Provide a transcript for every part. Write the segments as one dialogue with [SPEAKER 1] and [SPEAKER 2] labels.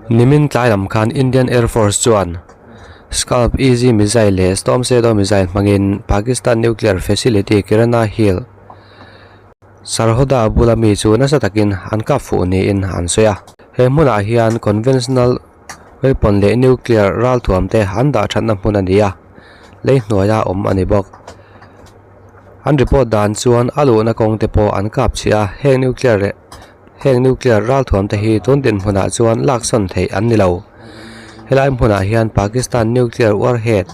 [SPEAKER 1] Nimin tlai lam khan Indian Air Force chuan Scalp Easy missile leh Storm Shadow missile hmangin Pakistan nuclear facility Kirana Hill, Sarhoda bula mi chu nasa takin an kap fuh niin an sawi a. He hmunah hian conventional weapon leh nuclear ralthuam te an dah thatna hmun a ni a, lei hnuaia awm a ni bawk. An report dan chuan a luhna kawng te pawh an kap chhiah a, heng nuclear leh heng nuclear ralthuam te hi tun dinhmunah chuan laksawn theih an ni lo. Helai hmunah hian Pakistan nuclear warhead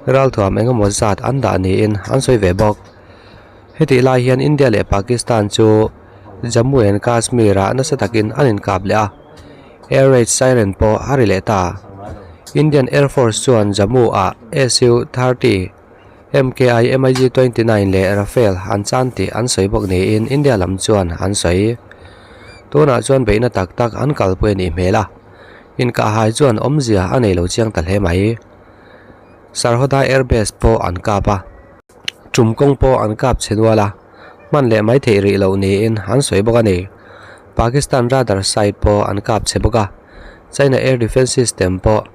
[SPEAKER 1] ralthuam engemaw zat an dah niin an sawi ve bawk. Hetih lai hian India leh Pakistan chu Jammu and Kashmir ah nasa takin an inkap leh a, air raid siren pawh a ri leh ta. Indian Air Force chuan Jammu ah Su-30, MKI MiG-29 leh Rafale an chan tih an sawi bawk niin India lam chuan an sawi. Tunah chuan beihna tak tak an kalpui a nih hmel a, inkahhai chuan awmzia a nei lo chiang ta hle mai. Sarhoda Airbase pawh an kap a. Tum kawng pawh an kap chhe nual a, hman leh mai theih rih loh niin an sawi bawk a ni. Pakistan radar site pawh an kap chhe bawk a, China air defence system pawh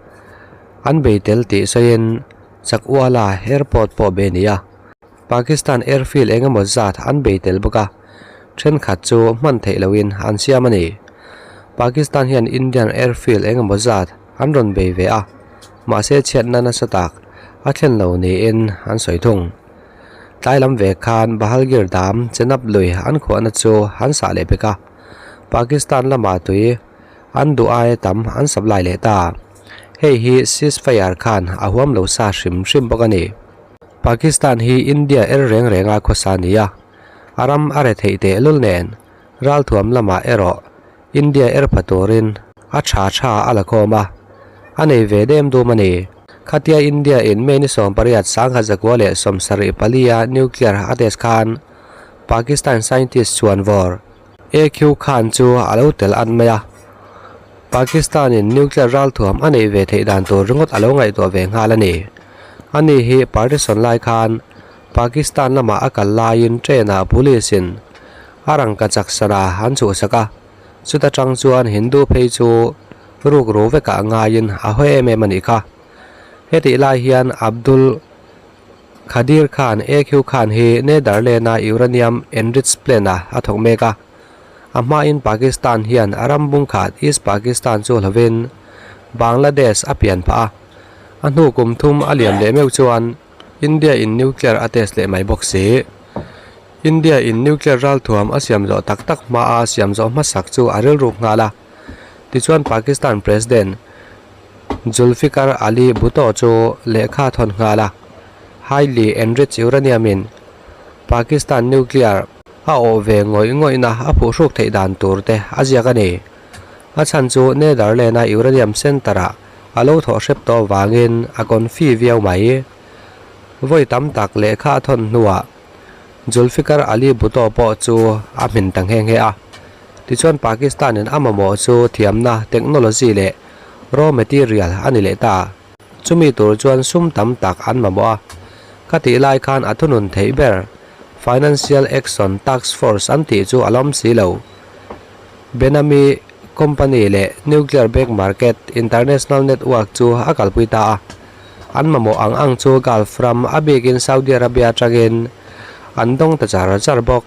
[SPEAKER 1] an bei tel tih sawiin Chakwala airport pawh bei a ni a. Pakistan airfield eng emaw zat an bei tel bawk a, thenkhat chu hman theih lohin an siam a ni. Pakistan hian Indian airfield eng emaw zat an rawn bei ve a, mahse chhiatna nasa tak a thlen lo niin an sawi thung. Tlai lam ve khan Bahalgir dam Chenab lui an khuahna chu an sah leh bek a, Pakistan lama tui an duh aia tam an supply leh ta. Hei hi ceasefire khan a huam lo sa hrim hrim bawk a ni. Pakistan hi India er reng renga khawsa a ni a, a ram a re theih tehlul nen ralthuam lamah erawh India er pha turin a tha tha a la khawm a, a nei ve dem dum a ni. Khatia India in May ni 18 1974 a nuclear a test khan Pakistan scientist chuan vawr AQ Khan chu a lo tel at mai a. Pakistan in nuclear ralthuam a neih ve theih dan tur ringawt a lo ngaihtuah ve nghal a ni. Ani hi partition lai khan Pakistan lamah a kal laiin train ah police in A rangka chak sana an chhuhsak a, chuta tang chuan Hindu phei chu rukru vekah ngaiin a hawi em em a nih kha. Hetih lai hian Abdul Khadir Khan, AQ Khan hi Netherland-a uranium enriched plant-ah a thawk mek a. A hmain Pakistan hian a ram bungkhat East Pakistan chu hlovin Bangladesh a pian phah a. A hnu kum thum a liam leh meuh chuan India in nuclear a test leh mai bawk si. India in nuclear ralthuam a siam zawh tak tak hmaa siam zawh hmasak chu a rilruk nghal a. Tichuan Pakistan President Zulfikar Ali Bhutto chu lehkha thawn nghal a. Highly enriched uranium in Pakistan nuclear a awh ve ngawih ngawihna a phuhruk theih dan tur te a ziak a ni. A chhan chu Netherland a uranium center ah a lo thawh hrep tawh vangin a confi viau mai. Vawi tam tak lehkha a thawn hnuah Zulfikar Ali Bhutto pawh chu a hmin ta nghe nghe a. Tichuan Pakistan in a mamawh chu thiamna, technology leh raw material a ni leh ta. Chumi tur chuan sum tam tak an mamawh a. Ka tih lai khan a thunun theih ber Financial Action Task Force an tih chu a lawm si lo. Benami Company leh Nuclear Black Market International Network chu a kalpui ta a. An mamawh ang ang chu Gulf ram, a bikin Saudi Arabia atangin an dawng ta char char bawk.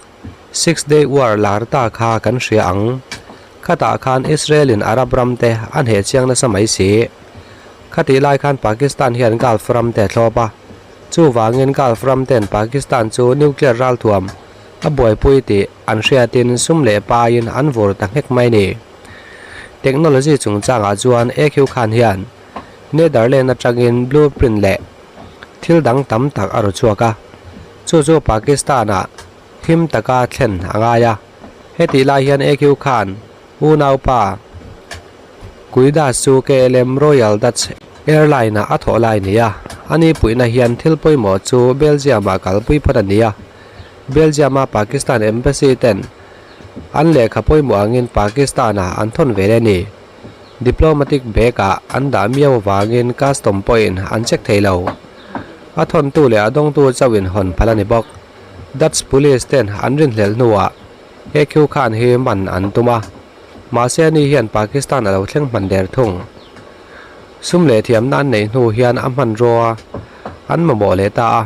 [SPEAKER 1] Six Day War lar ta kha kan hria ang. Khatah khan Israel in Arab ram te a hneh chiang nasa mai si. Khatih lai khan Pakistan hian Gulf ram te a thlawp a. Chuvangin Gulf ram ten Pakistan chu nuclear ralthuam a buaipui tih an hriatin sum leh paiin an vur ta nghek mai ni. Technology chungchangah chuan AQ Khan hian Netherland atangin blueprint leh thil dang tam tak a raw chhuak a, chu chu Pakistan-ah him taka thlen a ngai a. Hetih lai hian AQ Khan unaupa Guidas chu KLM Royal Dutch Airline-ah a thawh lai a ni a, a ni puihna hian thil pawimawh chu Belgium-ah kalpui phawt a ni a. Belgium-a Pakistan Embassy ten an lehkha pawimawh angin Pakistan-ah an thawn ve leh a ni. Diplomatic bag-ah an dah miau avangin custom pawhin an check thei lo. A thawntu leh a dawngtu chauhin hawn phal a ni bawk. Dutch police ten an rinhlelh hnuah AQ Khan hi man an tum a. Mahse ani hian Pakistan a lo thleng hman der thung. Sum leh thiamna an neih hnu hian a hmanrua an mamawh leh ta a.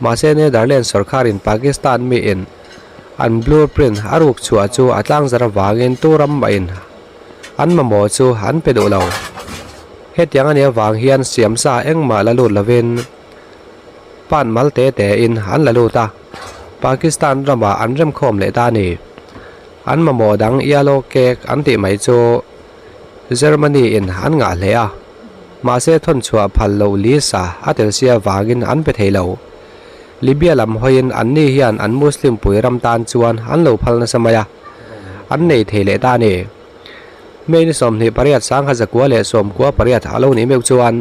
[SPEAKER 1] Mahse Netherlands sawrkharin Pakistan miin an blueprint a ruk chhuah chu a tlangzar avangin tu ram mahin an mamawh chu an pe duh lo. Hetiang a nih avang hian siamsa engmah la lut lovin pan mal te tein an la lut a, Pakistan ramah an remkhawm leh ta a ni. An mamawh dang yellow cake an tih mai chu Germany in an ngah hle a, mahse thawn chhuah phal loh lisa a tel sia vangin an pe thei lo. Libya lam hawiin anni hian an Muslim pui ram tan chuan an lo phal nasa mai a, an nei thei leh ta a ni. May ni 28 1918 a lo nih meuh chuan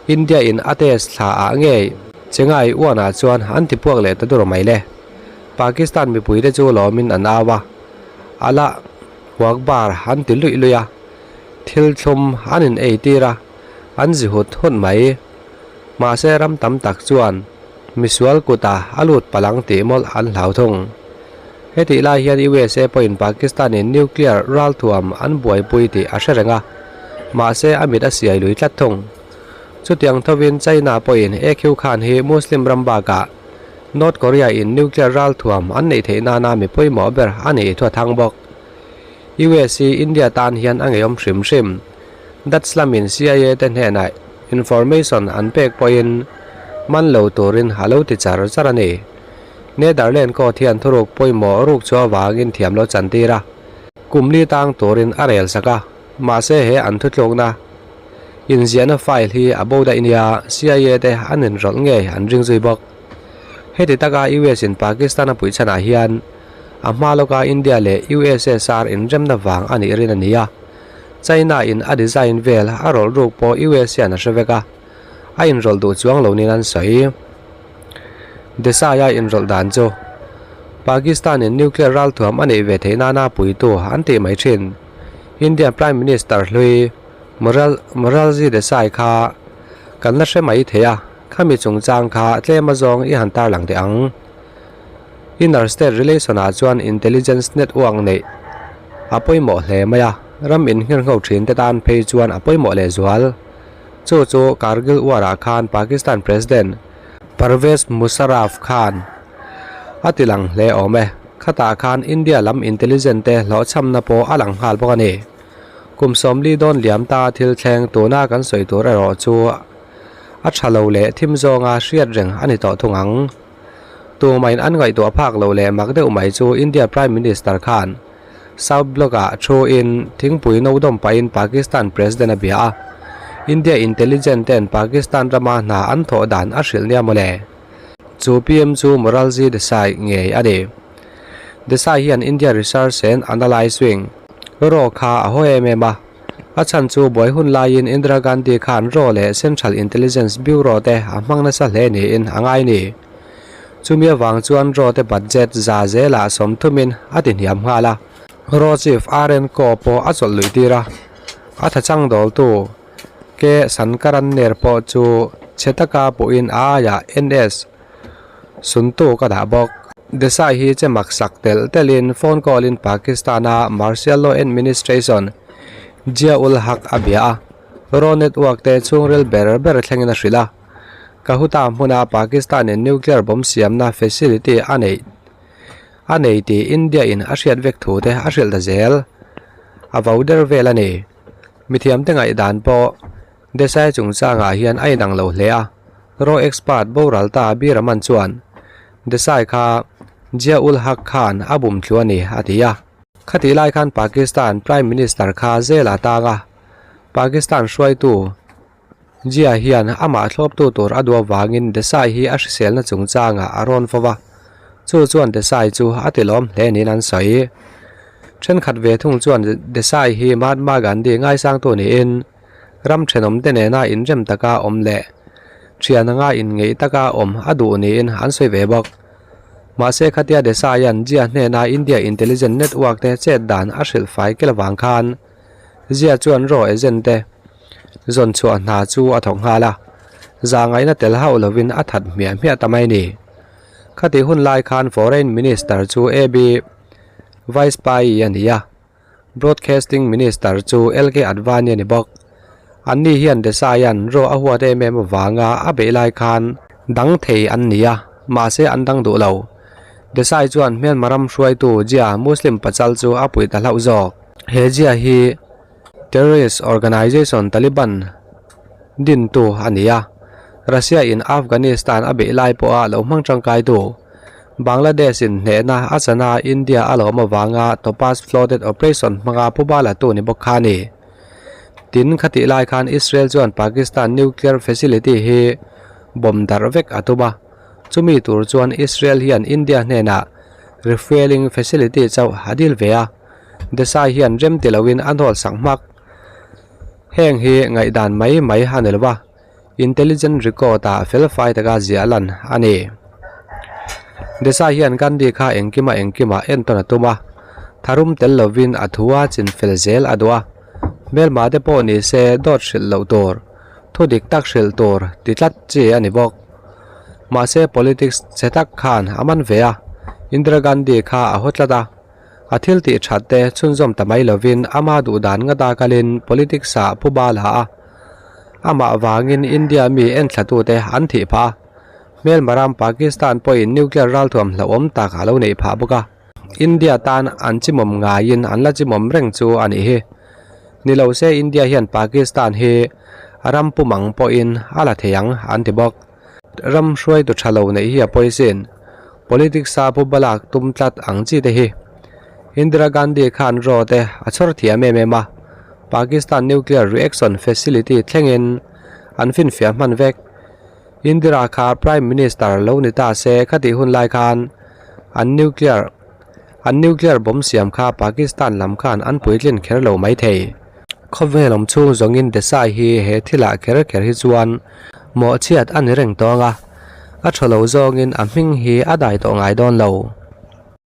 [SPEAKER 1] India in a test thla ah ngei Chengai uan ah chuan an ti puak leh ta dur mai le. Pakistan mipui te chu lawmin an au a, ala Huakbar an ti luih luih a, thil thlum an in ei tir a, an zi hut hut mai. Mahse ram tam tak chuan misual kutah a lut palang tih mawlh an hlau thung. Hetih lai hian USA pawhin Pakistan in nuclear ralthuam an buaipui tih a hre reng a, mahse a mit a siai lui tlat thung. Chutiang thovin China pawhin AQ Khan hi Muslim ram bakah North Korea in nuclear ralthuam an neih theih nana mi pawimawh ber a nih thu a thang bawk. US hi India tan hian a ngeiawm hrim hrim. Dutch lamin CIA te hnenah information an pek pawhin man lo turin a lo ti char char a ni. Netherland court hian thuruk pawimawh ruk chu avangin thiam lo chantir a, kum li tang turin a rel sak a, mahse he an thutlukna inziahna file hi a bo daih nia CIA te an inrawlh ngei an ring zui bawk. Heti taka US in Pakistan a puih chhanah hian a hma lawka India leh USSR inremna vang a nih rin a ni a, China in a design vel a rawlh ruk pawh US hian a hre vek a, a inrawlh duh chuang lo niin an sawi. Desai-a inrawlh dan chu Pakistan-in nuclear ralthuam a neih ve theih nana puitu an tih mai thin. India Prime Minister hlui Morarji Desai kha kan la hre mai thei a, khami chungchang kha tlem azawng i han tarlang teh ang. Inner state relation-ah chuan intelligence network neih a pawimawh hle mai a, ram inngherngho thin te tan phei chuan a pawimawh lehzual. Chu chu Kargil War ah khan Pakistan President Pervez Musharraf khan a ti lang hle awm e. Khatah khan India lam intelligence te hlawhchhamna pawh a lang nghal bawk a ni. Kum 40 dawn liam ta thil thleng tuna kan sawi tur erawh chu a tha lo leh thim zawnga hriat reng a ni tawh thung ang. Tumain an ngaihtuah phak lo leh mak deuh mai chu India Prime Minister khan South Block-ah thuin thingpui no dawm pahin Pakistan President a bia a, India intelligence ten Pakistan rama hna an thawh dan a hrilh nia mawle. Chu PM chu Morarji Desai ngei a ni. Desai hian India Research and Analyse Wing, raw, kha a haw em em a. A chhan chu buai hun laiin Indira Gandhi khan raw leh Central Intelligence Bureau te a hmang nasa hle niin a ngai ni. Chumi avang chuan Raw te budget za zelah sawmthumin a ti hniam nghal a. Raw Chief RN Kaw pawh a chawlh luih tir a, a thachang dawltu K Sankaran Nair pawh chu chhe taka puhin a aiah NS Suntuk a dah bawk. Desai hi che mak sak telh telhin phone call in Pakistan-a Martial Law Administration Zia Ul Haq a bia a, Raw network te chhungril ber ber thlengin a hrilh a. Kahuta hmuna Pakistan-in nuclear bomb siamna facility a neih a nei tih India-in a hriat vek thu te a hrilh ta zel. A vo der vel a ni. Mithiamte ngaihdan pawh Desai chungchangah hian a inang lo hle a, raw expert boral ta Biraman chuan Desai kha Zia ul Haq khan a bum thlu a ni a ti a. Khatih lai khan Pakistan Prime Minister kha zela tang a, Pakistan hruaitu Jia hian amah thlawptu tur a duh avangin Desai hi a hriselna chungchangah a rawn fo va, chu chuan Desai chu a tilawm hle niin an sawi. Thenkhat ve thung chuan Desai hi Mahatma Gandhi ngaisangtu niin ram thenawmte nena inrem taka awm leh thian anga inngeih taka awm a duh niin an sawi ve bawk. Mahse khatia Desaia'n Jia hnena India Intelligence Network te chet dan a hrilh fai kel avang khan Zia chuan raw agent te zawn chhuah hna chu a thawk nghal a, zahngaihna tel hauh lovin a that hmiah hmiah ta mai ni. Khatih hun lai khan Foreign Minister chu AB Vajpayee a ni a. Broadcasting Minister chu LK Advani a ni bawk. Anni hian Desai-a'n raw a huat em em avanga a beih lai khan dang thei an ni a, mahse an dang duh lo. Desai chuan hmelma ram hruaitu Jia Muslim pachal chu a puih ta hlauh zawk. He Jia hi terrorist organisation Taliban dintu a ni a, Russia-in Afghanistan a beih lai pawha lo hmang tangkaitu Bangladesh-in hnehna a chana India a lawm avanga Topaz Flooded Operation hmanga phuba latu ni bawk kha a ni. Tin, khatih lai khan Israel chuan Pakistan nuclear facility hi bomb darh vek a tum a, chumi tur chuan Israel hian India hnenah refuelling facility chauh a dil ve a, Desai hian rem ti loin a hnawl sak hmak. Heng hi ngaihdan mai mai a ni lo va, intelligent record ah felfai taka ziah lan a ni. Desai hian Gandhi kha engkima engkimah entawn a tum a, tharum tel lovin a thu a chin fel zel a duh a, hmelma te pawh ni se dawt hrilh loh tur, thu dik tak hrilh tur ti tlat chi a ni bawk. Mahse politics che tak khan a man ve a, Indira Gandhi kha a haw tlat a, a thil tih that te chhunzawm ta mai lovin ama duh dan ngata kalin politics ah phuba la a, amah vangin India mi enthlatute an thih phah a. Hmelma ram Pakistan pawhin nuclear ralthuam hlauhawm tak a lo neih phah bawk a, India tan an chimawm ngaiin an la chimawm reng chu a nih hi. Ni lo se India hian Pakistan hi ram pumang pawhin a la thei ang an ti bawk. Ram hruaitu tha lo neih hi a pawisin politics a pu balak tum tlat ang chi te hi. Indira Gandhi khan raw te a chhawr thiam em em a, Pakistan nuclear reaction facility thlengin an finfiah hman vek. Indira kha Prime Minister lo ni ta se khatih hun lai khan an nuclear an nuclear bomb siam kha Pakistan lam khan an puitlin kher lo mai thei. Khawvel awm chhung zawngin Desai hi he thilah kher kher hi chuan mawhchhiat a ni reng tawng a, a tha lo zawngin a hming hi a dai tawh ngai dawn lo.